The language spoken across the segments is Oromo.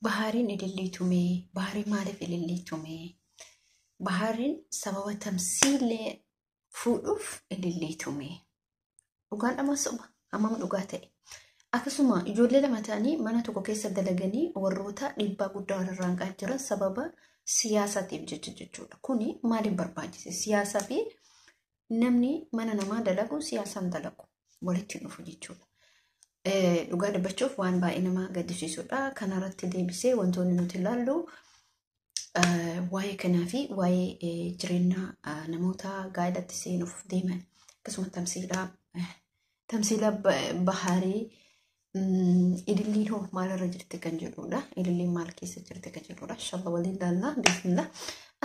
Bahaariin ilillii tumee, Bahaariin maaliif ilillii tumee? Bahaariin sababa tamsiilee fuudhuuf ilillii tumee. Dhugaan dhama soba hammam dhugaa ta'e. Akkasuma ijoollee lama ta'anii mana tokko keessa dalaganii warroota dhiibbaa guddaa walirraan ga'aa jiran sababa siyaasaatiif jecha jechuudha. Kuni maaliif barbaachise? Siyaasaa fi namni mana namaa dalagu siyaasaan dalagu walitti dhufu jechuudha. Dhugaa dubbachuuf waan baay'ee nama gaddisiisudha. Kanarratti deebisee wantoonni nuti ilaallu waa'ee kanaa fi waa'ee jireenya namoota gaa'elatti seenuuf deeman akkasuma tamsiila Baharii ililliin hoo maalirra jirti kan jedhudha. Ililliin maal keessa jirti kan jedhudha. Inshallah waliin ilaalla. Bismillah.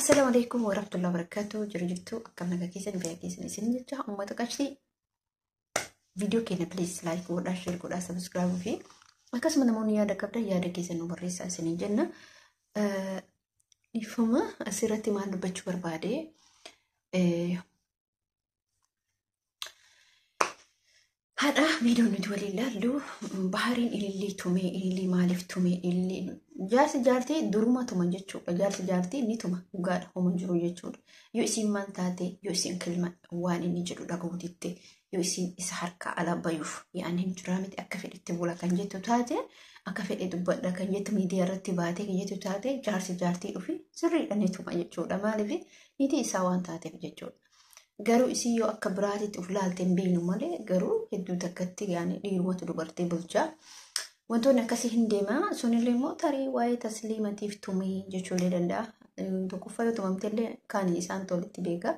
Assalaamu alaikum warahmatullahi wabarakatuh. Jiru jirtu akkam nagaa keessan fayyaa keessan isin jecha uummata qabsi. Viidiyoo keenya please like godhaa, share godhaa, subscribe fi akkasuma namoonni yaada qabdan yaada keessan nu barreessaa isiniin jenna. Dhiifama asirratti maal dubbachuu barbaade? Haadha viidiyoon nuti waliin ilaallu Bahariin ilillii tumee, ilillii maaliif tumee, ilillii jaarsi jaartii duruma tuma jechuudha. Jaarsi jaartii ni tuma dhugaadha homa jiru jechuudha. Yoo isiin maal taate, yoo isiin kilma waan inni jedhu dhaga'uu ditte, yoo isiin isa harkaa ala bayuuf yaa'anii hin jiraa miti akka fedhetti bula kan jettu taate, akka fedhe dubbadha kan jettu miidiyaa irratti baatee kan jettu taate, jaarsi jaartii dhufi sirriidha ni tuma jechuudha. Maaliif niitii isaa waan taateef jechuudha. Garuu isii yoo akka biraatitti of laalte hin beeknu malee garuu hedduu takkatti yaani dhiirumatu dubartii bulchaa. Wantoonni akkasii hin deema. Sunillee immoo tarii waa'ee tasliimatiif tumii jechuullee danda'a. Tokkoffaa yoo tumamtellee kan isaan tolitti beeka.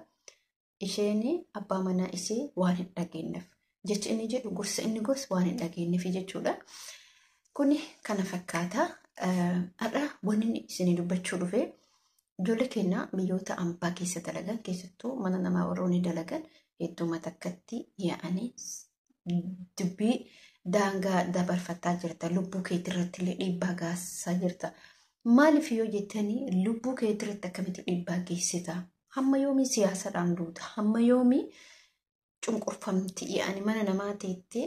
Isheen abbaa manaa isii waan hin dhageenyeef. Jechi inni jedhu gorsa inni gorsu waan hin dhageenyeef jechuudha. Kuni kana fakkaata. Har'a wanni inni isinii dubbachuu dhufe ijoollee keenya biyyoota ambaa keessa dalagan keessattuu mana namaa warroonni dalagan hedduu takkatti yaa'anii dubbii daangaa dabarfataa jirta. Lubbuu keetirratti illee dhiibbaa geessisaa jirta. Maaliif yoo jettanii lubbuu keetirratti akkamitti dhiibbaa geessita? Hamma yoomii siyaasadhaan duuta? Hamma yoomii cunqurfamti? Yaa'anii mana namaa teettee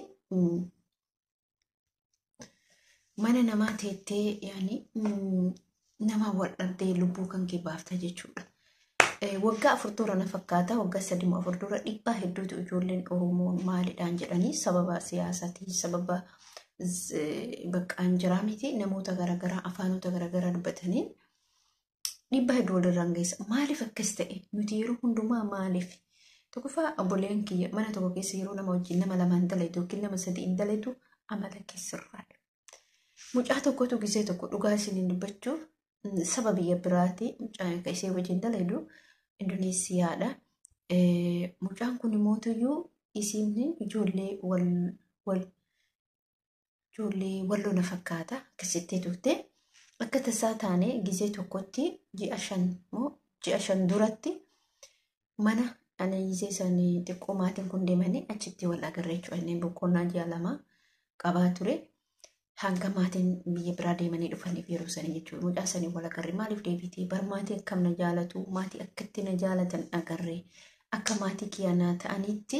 mana namaa teettee yaa'anii nama wal dhabdee lubbuu kan kee baafta jechuudha. Waggaa 4 dura na fakkaata, waggaa 3 moo 4 dura dhiibbaa hedduutu ijoolleen Oromoo maalidhaan jedhanii sababa siyaasaatiin sababa baqqaan jiraa miti namoota garaagaraa afaanota garaagaraa dubbatanii dhiibbaa hedduu walirraan geessa. Maaliif akkas ta'e? Nuti yeroo hundumaa maaliif? Tokkoffaa obboleen kiyya mana tokko keessa yeroo nama wajjin nama lamaan dalagdu yookiin nama sadiin dalagdu amala keessirraa. Mucaa tokkotu gisee tokko dhugaa isiniin dubbachuuf saba biyya biraati mucaan akka ishee wajjin dalagdu Indoneesiyaadha. Mucaan kun immoo isiin ijoollee wal wal ijoollee walloo na fakkaata akkasitti turte. Akka tasaa taane gisee tokkotti ji'a 5 moo ji'a 5 duratti mana ani gisee isaanii xiqqoo maatiin kun deemanii achitti wal agarre jechuudha. Inni boqonnaa ji'a 2 qabaa ture. Hanga maatiin biyya biraa deemanii dhufaniif yeroo sanii jechuudha. Mucaa sanii wal agarre maaliif deebitee bar maatii akkam na jaalatu maatii akkatti na jaalatan agarre akka maatii kiyyanaa ta'anitti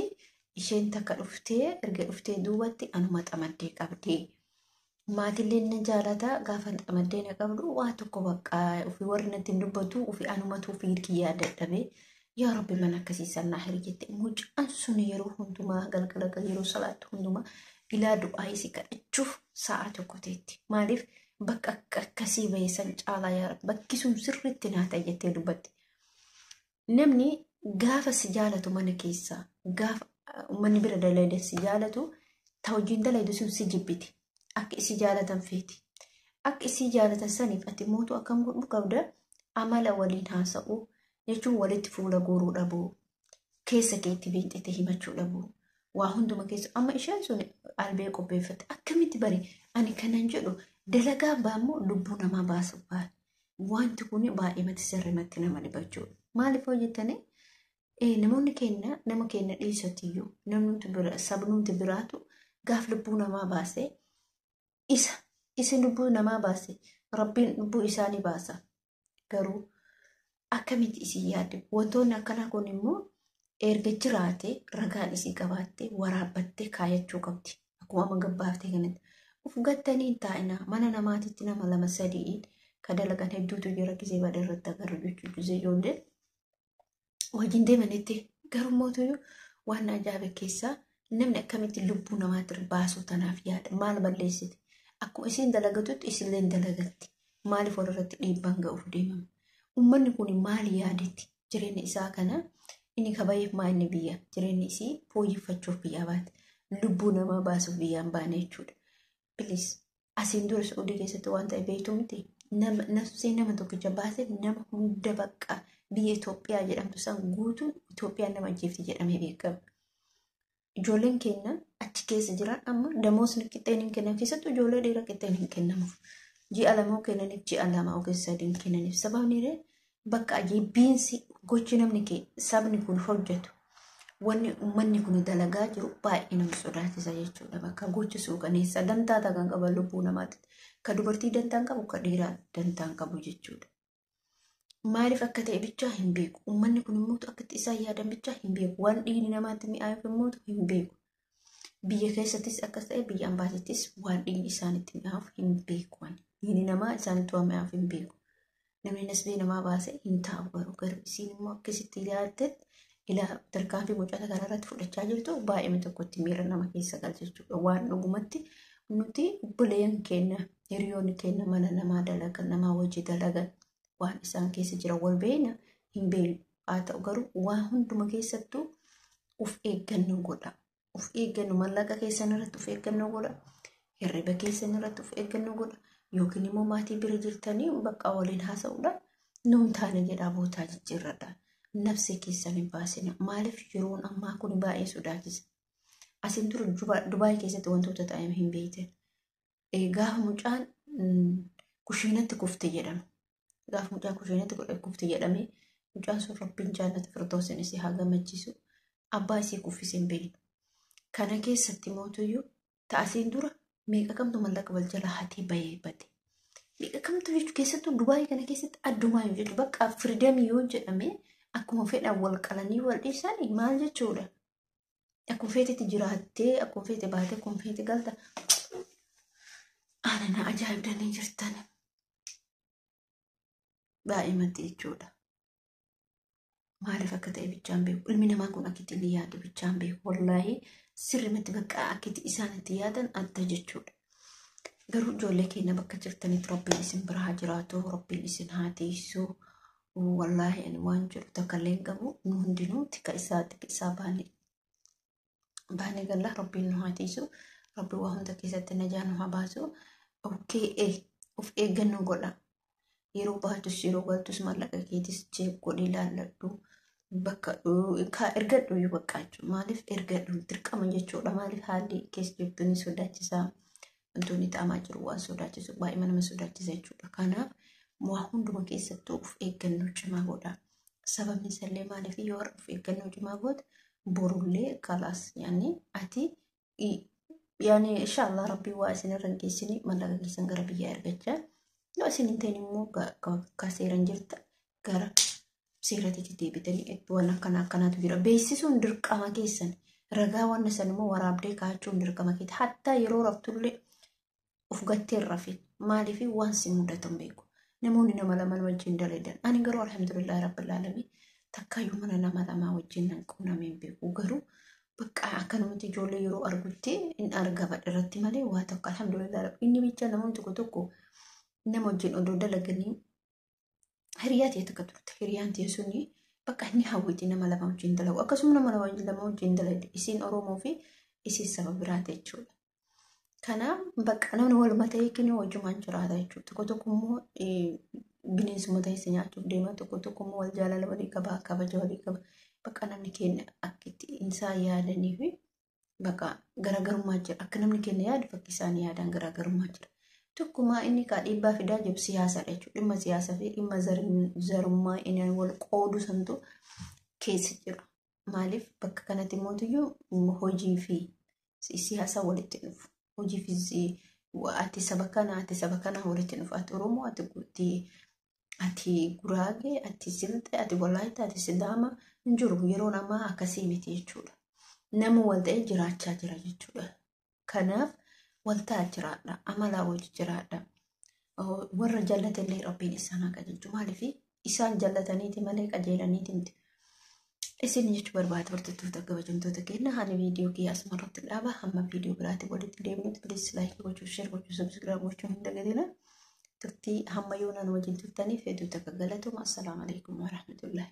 isheen takka dhuftee erga dhuftee duubatti anuma xamaddee qabdee. Maatillee na jaalata gaafa xamaddee na qabdu waa tokko bakka ofii warri natti hin dubbatu ofii anumatu ofii kiyyaa dadhabee yaa rabbi mana akkasii sannaa hiriyette mucaan sun yeroo hundumaa galgala yeroo salaattu hundumaa ilaa du'aa isii kadhachuuf sa'a tokko teetti. Maaliif bakka akkasii bahe san caalaa yaa rabbi bakki sun sirriitti naa ta'e jettee dubbatti. Namni gaafa si jaalatu mana keessaa gaafa uummanni bira dalagde si jaalatu ta hojiin dalagdu sun si jibbiti. Akka isii jaalatan feeti. Akka isii jaalatan saniif ati mootu akkam godhuu qabda amala waliin haasa'uu jechuun walitti fuula guuruu dhabuu keessa keetti beektee himachuu dhabuu waa hunduma keessa amma isheen sun albee qopheeffatte akkamitti bari ani kanan jedhu dalagaa baammoo lubbuu namaa baasu baal wanti kun baay'eematti sirrimatti nama dhibachuudha. Maaliif hojjettanii namoonni keenya nama keenya dhiisatiyyuu namni bira sabnuuti biraatu gaaf lubbuu namaa baase isa isin lubbuu namaa baase rabbiin lubbuu isaanii baasa garuu akkamitti isin yaadde wantoonni akkanaa kun immoo erga jiraate ragaan isii qabaatte waraabbattee kaayachuu qabdi. Akkuma amma gabbaaftee kanatti. Uf gattanii hin taa'ina. Mana namaatitti nama lama sadiin ka dalagan hedduutu jira gisee bada irratti agarru jechuudha. Gisee ijoolleen wajjin deemanitti garuu mootuyyuu waan ajaa'iba keessaa namni akkamitti lubbuu namaatti baasuu tanaaf yaada. Maal balleessite? Akkuma isiin dalagatutti isillee dalagatti. Maaliif walirratti dhiibbaan ga'uuf deemama? Uummanni kun maal yaadetti? Jireenya isaa kana inni kabayeef maa inni biyya? Jireenya isii fooyyeffachuuf biyyaa baate. Lubbuu namaa baasuuf biyyaan baane jechuudha. Bilis asiin dura Suudii keessatti waan ta'e beektu miti. Nafsee nama tokkicha baasee nama hunda bakka biyya Itoophiyaa jedhamtu san guutuun Itoophiyaan nama ajjeefti jedhamee beekama. Ijoolleen keenya achi keessa jiran amma damoosni qixxeen hin kennamu. Keessattuu ijoollee dhiiraa qixxeen hin kennamuuf. Ji'a 2 kennaniif ji'a 2 yookiin 3 kennaniif. Sababni illee bakka jibbiinsi gochi namni kee sabni kun hojjetu wanni uummanni kun dalagaa jiru baay'ee nama sodaachisa jechuudha. Bakka gochi suukaneessa dantaa kan qaban lubbuu namaatti. Ka dubartii dantaan qabu ka dhiiraa dantaan qabu jechuudha. Maaliif akka ta'e bichaa hin beeku. Uummanni kun immoo akka itti isaan yaadan bichaa hin beeku. Waan dhiigni namaatti mi'aayu immoo hin beeku. Biyya keessattis akkas ta'e biyya ambaasittis waan dhiigni isaanitti mi'aayu hin beeku. Dhiigni namaa isaanitti waan mi'aayu hin beeku. Namni nasbee namaa baase hin taa'u garuu garuu isiin immoo akkasitti ilaaltetti ilaa tarkaanfii mucata kanarratti fudhachaa jirtu baay'ee tokkotti miira nama keessa galcha jechuudha. Waan dhugumatti nuti obboleeyyan keenya hiriyoonni keenya mana namaa dalagan namaa wajji dalagan waan isaan keessa jiran wal beekna hin beeknu. Haa ta'u garuu waan hunduma keessattuu of eeggannoo godha. Of eeggannoo mallaqa keessan irratti of eeggannoo godha. Hirriba keessan irratti of eeggannoo godha. Yookiin immoo maatii bira jirtanii bakka waliin haasa'uudha. Nuun taane jedhaa bootaa jijjiirradha. Nafsee keessan hin baasina. Maaliif yeroon ammaa kun baay'ee sodaachisa. Asiin dura Dubaay keessatti wantoota ta'an hin beektan. Gaafa mucaan kushiinatti kufte jedhama. Gaafa mucaan kushiinatti kufte jedhamee mucaan sun rabbiin jaalata firdoosin isii haa gammachiisu. Abbaa isii kuffise hin beeknu. Kana keessatti mootuyyuu ta'asiin dura meeqa kamtu mallaqa wal jala hatee bahee bade. Meeqa kamtu jechuun keessattuu Dubaay kana keessatti addumaa yoo jedhu bakka firiidamii yoo jedhame akkuma fedhan wal qalanii wal dhiisanii maal jechuudha. Akkuma feetetti jiraattee akkuma feete baatee akkuma feete galta. Ana na ajaa'ibdanii jirtan. Baay'imatti jechuudha. Maaliif akka ta'e bichaan beeku. Ilmi namaa kun akkitti inni yaadu bichaan beeku. Wallaahi sirrimatti bakka akkitti isaan itti yaadan adda jechuudha. Garuu ijoollee keenya bakka jirtanitti rabbiin isin bira haa jiraatu, rabbiin isin haa tiisu. Wallaahi ani waan jedhu takka illee hin qabu. Nu hundinuu tika isaa baanee galla rabbiin nu haa tiisu. Rabbi waa hunda keessatti najaa nu haa baasu. Of eeggannoo godha. Yeroo baatus yeroo galtus maallaqa keetis cheek godhii ilaalladhu. Bakka ergadhu iyyuu bakka jechuudha. Maaliif ergadhu dirqama jechuudha. Maaliif haalli keessa jirtu ni sodaachisaa. Wantoonni ta'amaa jiru waan sodaachisu baay'ee nama sodaachisa jechuudha. Kanaaf waa hunduma keessattuu of eeggannoo cimaa godha. Sababni isallee maaliif yoo of eeggannoo cimaa goote borullee kalaas yaani ati yaani inshaallah rabbii waa isinirra hin geessini maallaqa keessan gara biyyaa ergachaa. Yoo isin hin ta'in immoo ka seeran jirta gara seeratiitti deebitanii waan akkana akkanaatu jira. Beeksisuun dirqama keessan ragaa waan san immoo waraabdee kaa'achuun dirqama keeti. Hattaa yeroo raftullee of gattee hin rafin. Maaliif waan si mudatu hin beeku. Namoonni nama lama wajjin dalagan. Ani garuu alhamdulillahi rabbil aalamiin takkaayyuu mana nama lamaa wajjin nan quunnamee hin beeku. Garuu bakka akkanumatti ijoollee yeroo argutti hin argama irratti malee waa tokko alhamdulillahi inni bicha namoonni tokko tokko nama wajjin odoo dalaganii hiriyaa ta'e takka turte. Hiriyaan ta'e suni bakka inni hawwiti nama lama wajjin dalagu. Akkasuma nama lama wajjin dalagde isiin Oromoo fi isiin saba biraati jechuudha. Kanaaf bakka namni waluma ta'e kennu wajjumaan jiraata jechuudha. Tokko tokko immoo bineensuma ta'e si nyaachuuf deema. Tokko tokko immoo wal jaalala walii qaba, kabaja walii qaba. Bakka namni keenya akka itti isaan yaadanii fi bakka garaagarummaa jira. Akka namni keenya yaadu bakki isaan yaadan garaagarummaa jira. Tokkumaa inni kaa dhiibbaa fidaa jiru siyaasadha jechuudha. Dhimma siyaasaa fi dhimma zarummaa inni wal qoodu santu keessa jira. Maaliif bakka kanatti mootiyyuu hojii fi siyaasa walitti dhufu. Hojii fi ati saba kana ati saba kana walitti dhufu. Ati Oromoo, ati Guutii, ati Guraagee, ati Silxee, ati Walaayittaa, ati Sidaama hin jiru. Yeroon ammaa akkasii miti jechuudha. Nama wal ta'ee jiraachaa jira jechuudha. Kanaaf Waltaa jiraadha. Amalaa wajji jiraadha. Warra jallatellee Rabbiin isaan haa qajeelchu. Maaliif isaan jallataniiti malee qajeelaniiti miti. Isin jechuu barbaada hordoftoota kabajamtoota keenya ani viidiyoo kiyya asuma irratti dhaaba. Hamma viidiyoo biraatti walitti deebinutti please like gochuu, share gochuu, subscribe gochuu hin dagatina. Turtii hamma yoonaan wajjin turtaniif hedduu takka galatuma. Assalaamu alaikum warahmatullahi.